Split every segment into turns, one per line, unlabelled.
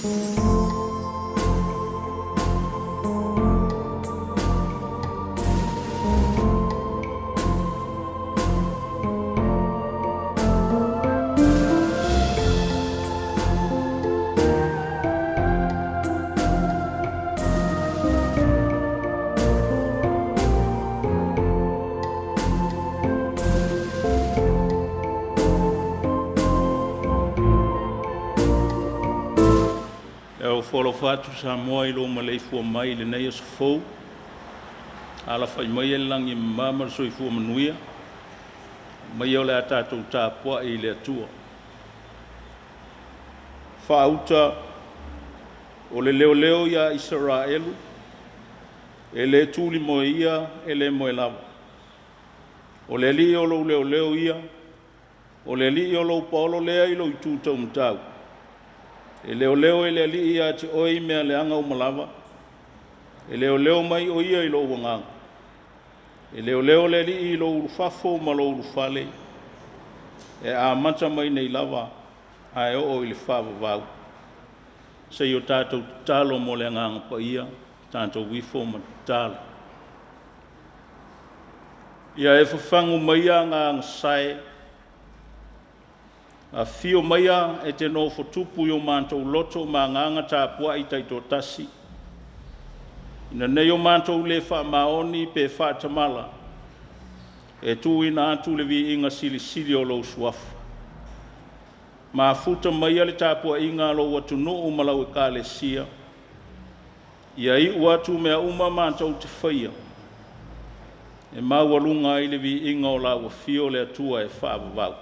E ofo alofa atu Samoa i lou maleifua mai i lenei aso fou. Alafai mai e le lagi e mama ma le soifua manuia. Aumaia o le a tatou tapuai i le Atua. Faauta o le leoleo ia Isaraelu, e le tulimoe ia, e le moe lava. O le Alii o lou leoleo ia, o le Alii o lou paolo lea i lou itu taumatau. E leoleo e le Alii ia te oe i mea leaga uma lava, e leoleo mai o ia i lou agaga. E leoleo le Alii i lou ulufafo ma lou ulufale, e amata mai nei lava ae oo i le faavavau. Se i o tatou tatalo mo le Agaga Paia, tatou ifo ma tatalo. Ia e fafagu maia agaga sae, afio maia e te nofo tupu i o matou loto ma agaga tapuai taitoatasi, ina nei o matou le faamaoni pe faatamala, e tuuina atu le viiga silisili o lou suafa. Mafuta maia le tapuaiga a lou atunuu ma lau ekalesia, ia iu atu mea uma matou te faia, e maualuga ai le viiga o lau afio le Atua e faavavau.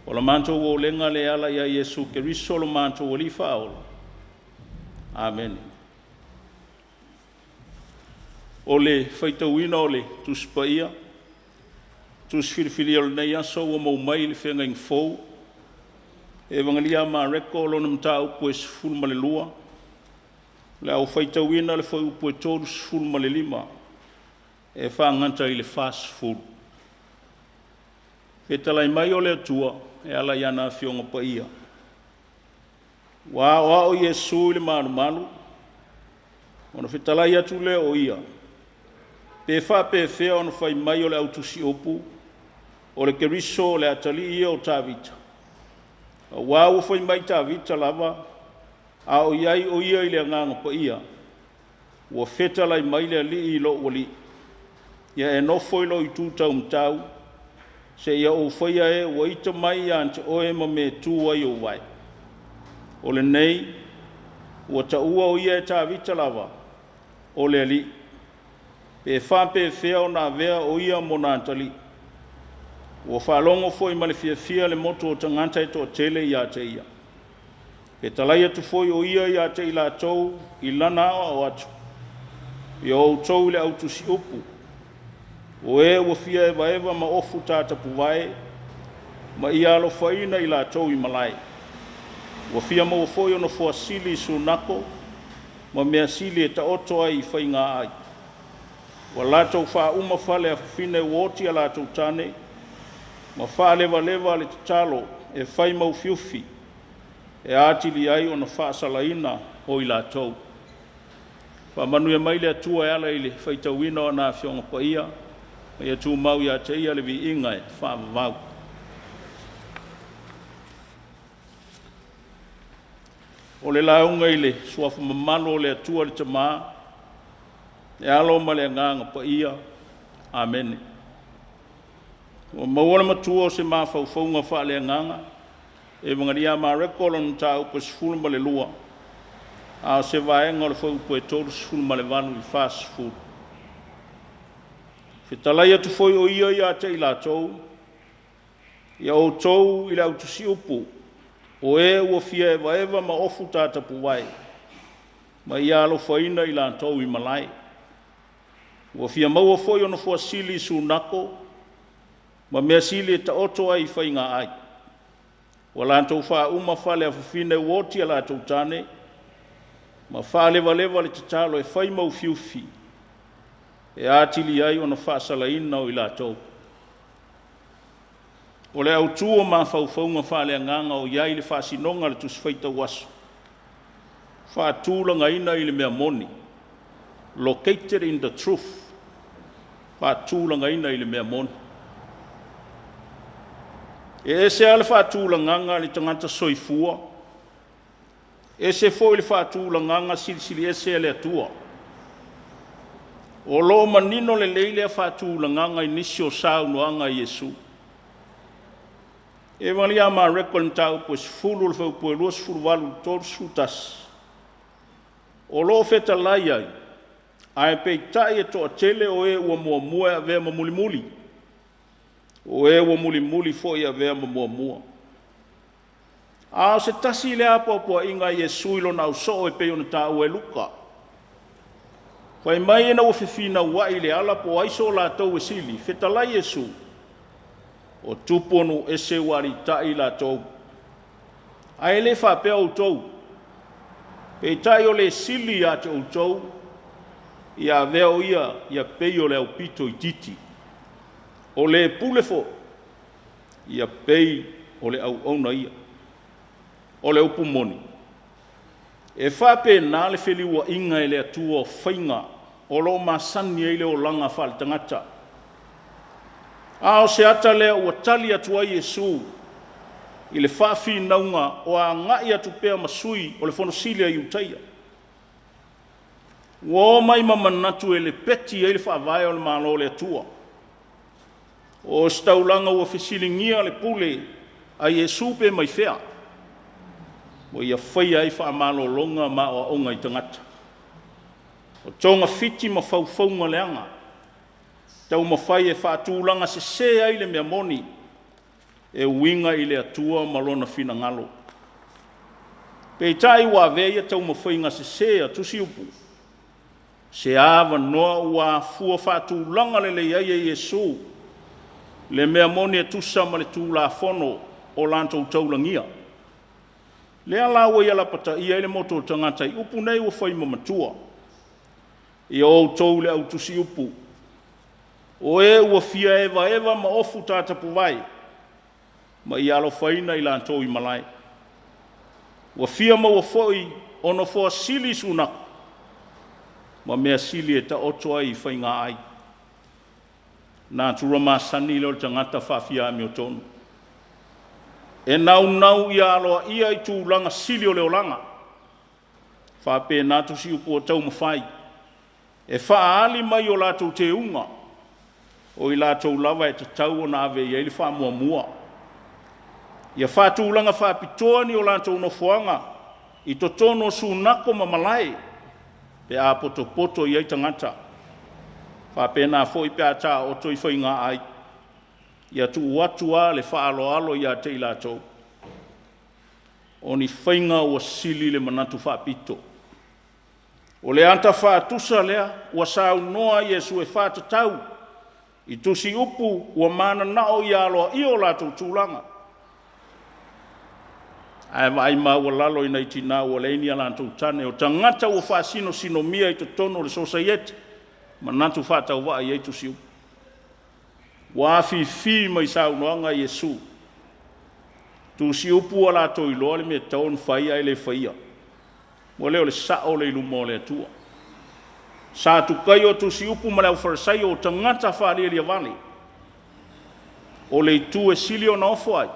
O la matou olega le ala ia Iesu Keriso lo matou Alii Faaola. Amene. O le faitauina o le Tusi Paia, tusi filifilia o lenei aso ua maua mai i le Feagaiga Fou, Evagelia a Mareko lona mataupu e 12, o le a ou faitauina le fuaiupu e 35 e faagata i le 40. Fetalai mai o le Atua e ala i ana Afioga Paia. Ua aoao Iesu i le malumalu, ona fetalai atu lea o ia, pe faapefea ona fai mai o le autusiupu, o le Keriso o le atalii ia o Tavita, auā ua fai mai Tavita lava, a o i ai o ia i le Agaga Paia, ua fetalai mai le Alii i lou Alii, ia e nofo i lou itu taumatau, seia ou faia e ua ita mai ia te oe ma mea e tu ai ou vae. O lenei, ua taua o ia e Tavita lava, o le Alii. Pe faapefea ona avea o ia mona atalii. Ua faalogo foi ma le fiafia le motu o tagata e toatele ia te ia. Fetalai atu foi o ia ia te i latou i lana aoao atu, ia outou i le autusiupu, o e ua fia evaeva ma ofu tatapuvae, ma ia alofaina i latou i malae. Ua fia maua foi ona fuasili i sunako ma mea sili e taoto ai i faiga ai. Ua latou faauma fale a fafine ua oti a latou tane, ma faalevaleva le tatalo e fai maufiufi, e atili ai ona faasalaina o i latou. Faamanuia mai le Atua e ala i le faitauina o ana Afioga Paia, ma ia tumau ia te ia le viiga e faavavau. O le lauga i le suafa mamalu o le Atua le Tama, le Alo ma le Agaga Paia. Amene. Ua maua le matua o se mafaufauga faaleagaga, Evagelia a Mareko lona mataupu e 12, a o se vaega o le fuaiupu e 38 i le 40. Fetalai atu foi o ia ia te i latou, ia outou i le autusiupu, o e ua fia evaeva ma ofu tatapuvae, ma ia alofaina i latou i malae. Ua fia maua foi ona fuasili i sunako ma mea sili e taoto ai i faiga ai. Ua latou faauma fale a fafine ua oti a latou tane, ma faalevaleva le tatalo e fai maufiufi, e atili ai ona faasalaina o i latou. O le autu o mafaufauga faaleagaga o i ai le faasinoga a le Tusi Faitau Aso. Faatulagaina i le mea moni. Located in the truth. Faatulagaina i le mea moni. E ese lava le faatulagaga a le tagata soifua, ese foi le faatulagaga silisili ese a le Atua. O lo o manino lelei lea faatulagaga i nisi o saunoaga a Iesu. Eualia Mareko i le mataupu e 10 o le fuaiupu e 28 i le 31, o lo o fetalai ai, ae peitai e toatele o e ua muamua e avea ma mulimuli, o e ua mulimuli foi e avea ma muamua. A o se tasi lea apoapoaiga a Iesu i lona ausoo e pei ona taua e Luka. Fai mai ina ua fefinauai i le ala po o ai so latou e sili, fetalai Iesu, o tupu o nuu ese ua aliitai i latou, ae le faapea outou. Peitai o le sili ia te outou, ia avea o ia ia pei o le aupito itiiti. O le pule foi, ia pei o le auauna ia. O le upu moni, e faapena le feliua'iga e le Atua o faiga o lo o masani ai le olaga faaletagata. A o se ata lea ua tali atu ai Iesu i le faafinauga o aga'i atu pea ma sui o le Fono Sili a Iutaia. Ua o mai ma manatu e lepeti ai le faavae o le Malo o le Atua. O ositaulaga ua fesiligia le pule a Iesu pe mai fea, ua ia faia ai faamalologa ma aoaoga i tagata. O togafiti ma faufauga leaga, taumafai e faatulaga sesē ai le mea moni e uiga i le Atua ma Lona finagalo. Peitai ua avea ia taumafaiga sesē a tusiupu se avanoa ua afua faatulaga lelei ai e Iesu le mea moni e tusa ma le Tulafono o latou taulagia. Lea la ua ia lapataia ai le motu o tagata i upu nei ua fai ma matua. Ia outou le au tusiupu, o e ua fia evaeva ma ofu tatapuvae, ma ia alofaina i latou i malae. Ua fia maua foi o nofoa sili i sunaka, ma mea sili e taoto ai i faigāai. Natura masani lea o le tagata faafia amiotonu. E naunau ia aloaia i tulaga sili o le olaga. Faapena tusiupu o taumafai e faaali mai o latou teuga, o i latou lava e tatau ona ave i ai le faamuamua. Ia faatulaga faapitoa ni o latou nofoaga i totonu o sunako ma malae pe a potopoto i ai tagata. Faapena foi pe a taooto i faigāai, ia tuu atu lava le faaaloalo ia te i latou. O ni faiga ua sili le manatu faapito. O le ata faatusa lea ua saunoa Iesu e faatatau i tusiupu ua mananao ia aloaia o latou tulaga, ae vaai maualalo i nai tinā ua leai ni a latou tane, o tagata ua faasinosinomia i totonu o le sosaiete, manatu faatauvaa i ai tusiupu. Ua afifi mai saunoaga a Iesu, tusiupu ua latou iloa le mea e tatau ona fai ae le faia. Ua lea o le sao lea i luma o le Atua. Satukaio tusiupu ma le aufarisaio o tagata faalialiavale. O le itu e sili ona ofo ai,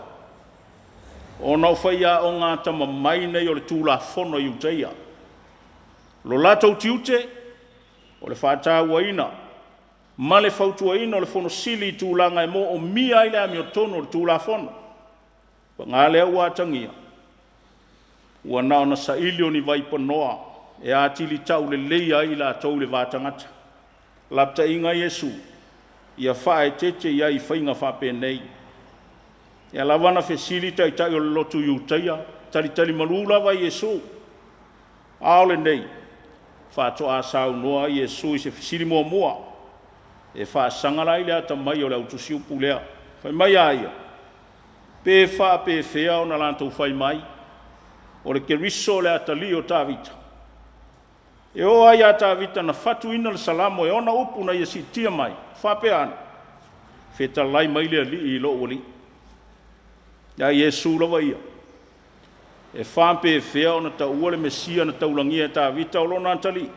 ona o faiaoga atamamai nei o le Tulafono a Iutaia. Lo latou tiute, o le faatauaina ma le fautuaina o le Fono Sili i tulaga e moomia ai le amiotonu o le Tulafono. Paga lea ua atagia, ua na ona saili o ni vaipanoa e atili tauleleia ai i latou i le va tagata. Lapataiga a Iesu, ia faaeteete i ai i faiga faapenei. Ia lava na fesili taitai o le lotu Iutaia, talitali malu lava Iesu. A o lenei, faatoa saunoa Iesu i se fesili muamua, e faasaga la i le atamai o le autusiupu lea. Fai mai a ia, pe faapefea ona latou fai mai, o le Keriso o le atalii o Tavita. E oo lava ia Tavita na fatuina le Salamo e ona upu na ia siitia mai, faapea ane, fetalai mai le Alii i lou Alii. Ia Iesu lava ia. E faapefea ona taua le Mesia na taulagia e Tavita o lona atalii?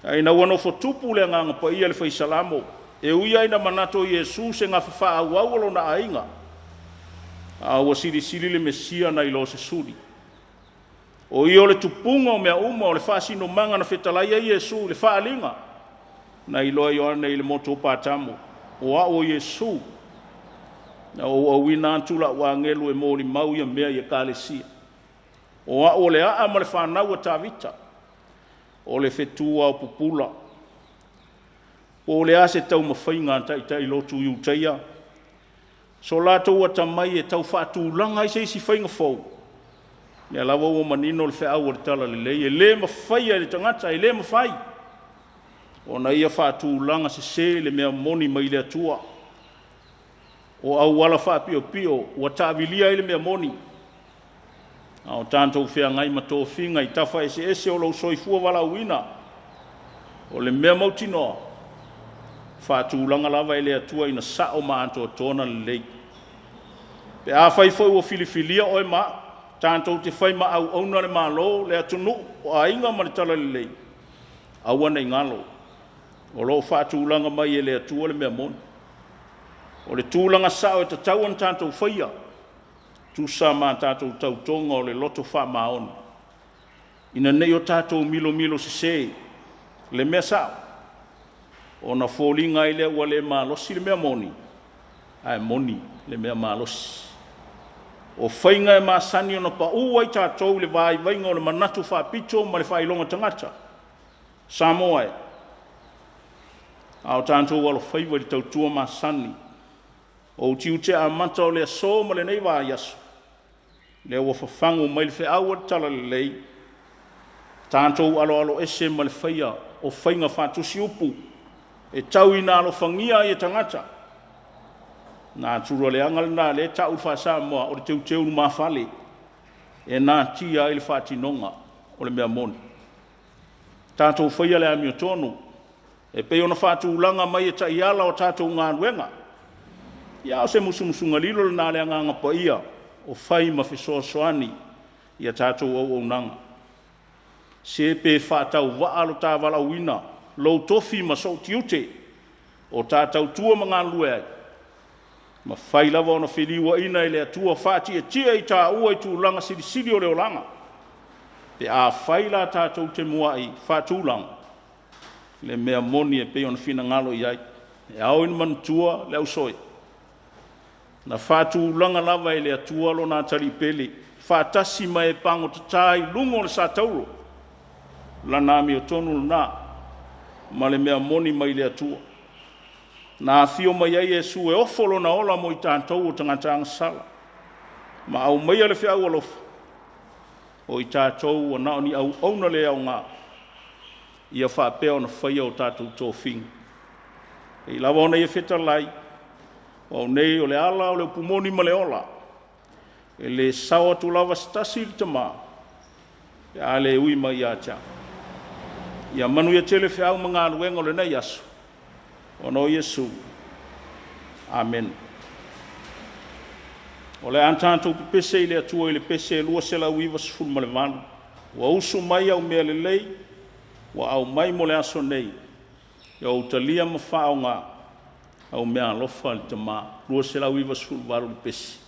Ae ina ua nofo tupu le Agaga Paia i le Fai Salamo, e ui lava ina manatu o Iesu se gafa faaauau o lona aiga, a ua silisili le Mesia nai lo se suli. O ia o le tupuga o mea uma, o le faasinomaga na fetalai ai Iesu i le faaaliga na iloa e Ioane i le motu o Patamo, o a'u o Iesu, na ou auina atu la'u agelu e molimau ia mea i ekalesia. O a'u o le a'a ma le fanau a Tavita, o le fetu ao pupula. Po o le a se taumafaiga a taitai lotu Iutaia, so latou atamai e tau faatulaga ai se isi faiga fou, lea lava ua manino le feau o le talalelei, e le mafaia e le tagata, e le mafai ona ia faatulaga sesē le mea moni mai le Atua. O auala faapiopio ua taavilia ai le mea moni, a o tatou feagai ma tofiga i tafa eseese o lou soifua valaauina. O le mea mautinoa, faatulaga lava e le Atua ina sao ma atoatoa ona lelei. Pe afai foi ua filifilia oe ma a'u tatou te fai ma auauna le Malo, le atunuu, o aiga ma le talalelei, aua ne i galo, o lo o faatulaga mai e le Atua le mea moni. O le tulaga sao e tatau ona tatou faia, tusa ma a tatou tautoga o le loto faamaoni, ina ne i o tatou milomilo sesē le mea sao, ona foliga ai lea ua le malosi le mea moni, ae moni le mea malosi. O faiga e masani ona pau ai tatou i le vaivaiga o le manatu faapito ma le faailoga tagata. Samoa e, a o tatou alofaiva i le tautua masani, o ou tiute amata o le aso ma lenei vaiaso, lea ua fafagu mai le feau o le talalelei, tatou aloaloese ma le faia o faiga faatusiupu e tau ina alofagia ai e tagata. Natura leaga lena lea e ta'u i le faa-Samoa o le teuteu lumafale e natia ai le faatinoga o le mea moni. Tatou faia le amiotonu e pei ona faatulaga mai e taiala o tatou galuega. Ia a o se musumusuga lilo lena a le Agaga Paia o fai ma fesoasoani i a tatou auaunaga. Se pe faatauvaa lo ta valaauina, lou tofi ma sou tiute o ta tautua ma galulue ai, mafai lava ona feliuaina e le Atua faatietie i taua i tulaga silisili o le olaga, pe afai la tatou te muai faatulaga le mea moni e pei ona finagalo i ai. E ao ina manatua le ausoe, na faatulaga lava e le Atua lona atalii pele, faatasi ma e pagotata i luga o le satauro, lana amiotonu lena ma le mea moni mai le Atua. Na afio mai ai Iesu e ofo lona ola mo i tatou o tagata agasala, ma aumaia le feau alofa, o i tatou ua na o ni auauna le aoga, ia faapea ona faia o tatou tofiga. E pei lava ona ia fetalai, o au nei o le ala o le upu moni ma le ola, e le sao atu lava se tasi i le Tama, pe a le ui mai ia te au. Ia manuia tele feau ma galuega o lenei aso, ona o Iesu. Amene. O le a tatou pepese i le Atua i le pese 298, ua usu mai au mea lelei, ua aumai mo le aso nei, ia ou talia ma faaaoga au meaalofa a le Tama. 298 le pese.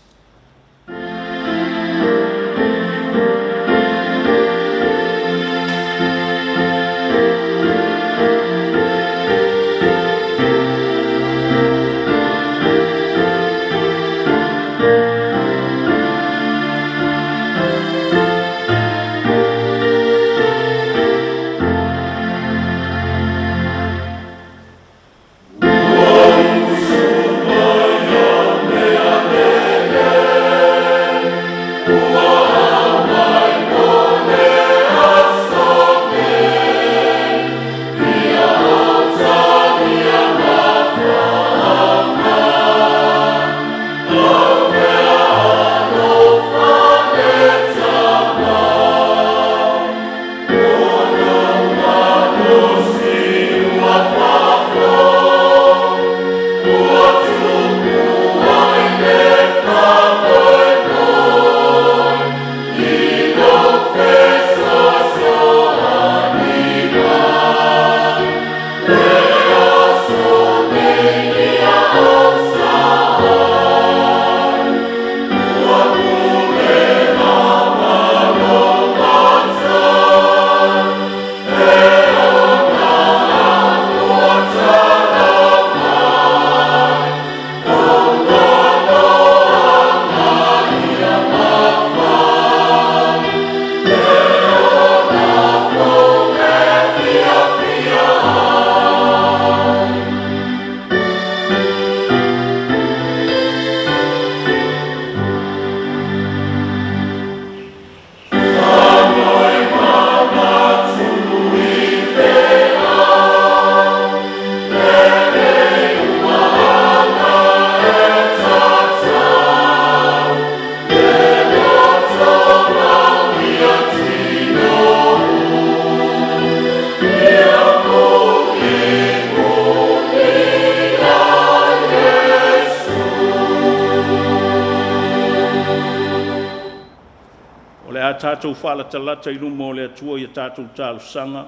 O le a tatou faalatalata i luma o le Atua i a tatou talosaga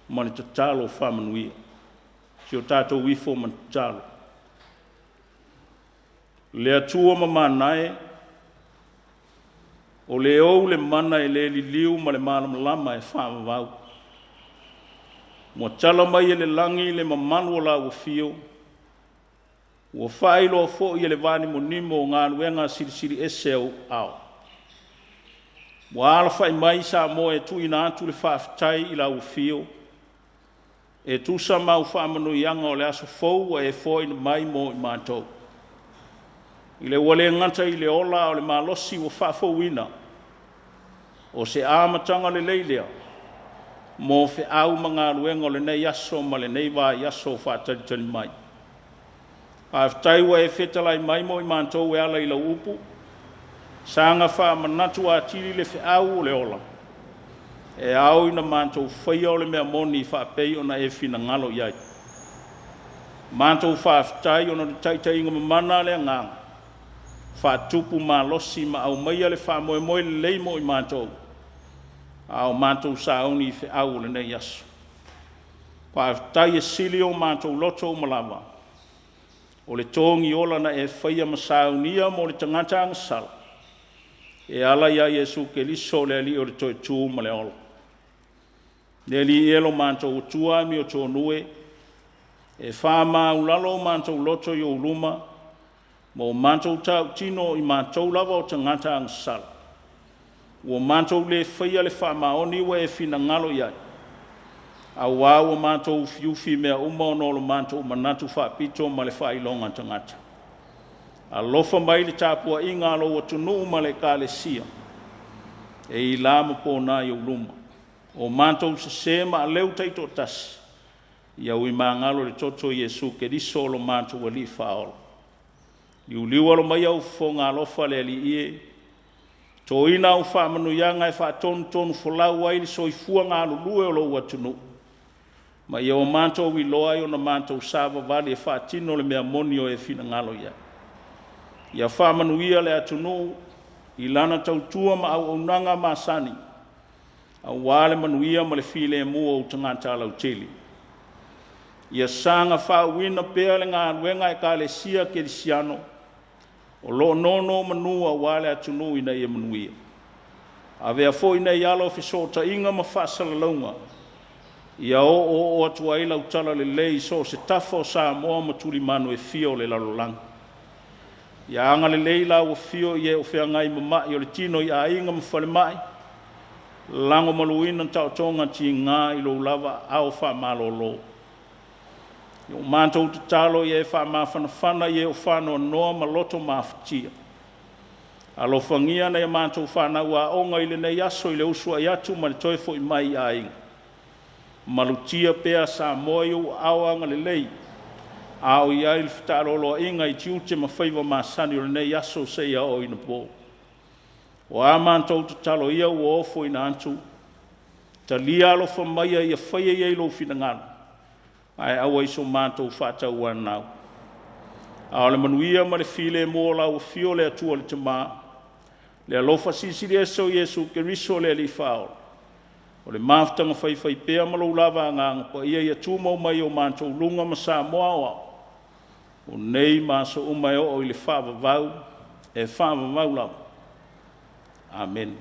ma le tatalo faamanuia. Si o tatou ifo ma tatalo. Le Atua mamana e, o le ou le mana e le liliu ma le malamalama e faavavau. Ua tala mai e le lagi le mamalu o lau afio, ua faailoa foi e le vanimonimo o galuega silisili ese au ao. Ua alafai mai Samoa e tuuina atu le faafetai i lau afio, e tusa ma au faamanuiaga o le aso fou ua e foaina mai mo i matou. I le ua le gata i le ola a o le malosi ua faafouina, o se amataga lelei lea mo feau ma galuega o lenei aso ma lenei vaiaso o faatalitali mai. Faafetai ua e fetalai mai mo i matou e ala i lau upu, saga faamanatu atili le feau o le ola, e ao ina matou faia o le mea moni faapei ona e finagalo i ai. Matou faafetai ona o le taitaiga mamana a le Agaga, faatupu malosi ma aumaia le faamoemoe lelei mo i matou, a o matou sauni i feau o lenei aso. Faafetai e sili o matou loto uma lava, o le togiola na e faia ma saunia mo le tagata agasala, e ala ia Iesu Keriso o le Alii o le toetu ma le ola. Le Alii e lo matou Atua amiotonu e, e faamaualalo o matou loto i ou luma, ma o matou tautino o i matou lava o tagata agasala. Ua matou le faia le faamaoni ua e finagalo i ai, auā ua matou ufiufi i mea uma ona o lo matou manatu faapito ma le faailoga tagata. Alofa mai i le tapuaiga a lou atunuu ma le Ekalesia, e ila ma pona i ou luma. O matou sesē ma aleu taitoatasi, ia ui magalo i le toto o Iesu Keriso o lo matou Alii Faaola. Liuliu alo mai au fofoga alofa le Alii e, toina au faamanuiaga e faatonutonufolau ai le soifua galulue o lou atunuu, ma ia o matou iloa ai ona matou savavali e faatino le mea moni o e finagalo i ai. Ia faamanuia le atunuu i lana tautua ma auaunaga masani, auā le manuia ma le filemu o ou tagata lautele. Ia saga faauuina pea le galuega a Ekalesia Kerisiano o lo o nonomanu aua le atunuu ina ia manuia. Avea foi nei ala o fesootaiga ma faasalalauga, ia oooo atu ai lau talalelei i so o se tafa o Samoa ma tulimanu e fia o le lalolagi. Ia agalelei lau afio i e o feagai ma ma'i o le tino i aiga ma falemai, lagomaluina taotoga tiga i lou lava aao faamalolo. Ua matou tatalo ia e faamafanafana i e o faanoanoa ma loto mafatia. Alofagia nai a matou fanau aoga i lenei aso i le usu ai atu ma le toe foi mai i aiga. Malutia pea Samoa i ou aao agalelei, a o i ai le fetaaloloaiga i tiute ma faiva masani o lenei aso seia oo ina po. O a matou tatalo ia ua ofoina atu, talia alofa maia ia faia i ai lou finagalo, ae aua i so matou faatauanau. A o le manuia ma le filemu o lau afio le Atua le Tama, le alofa silisili ese o Iesu Keriso le Alii Faaola, o le mafutaga faifaipea ma lou lava Agaga Paia ia tumau mai i o matou luga ma Samoa aoao, o nei ma aso uma e oo i le faavavau, e faavavau lava. Amene.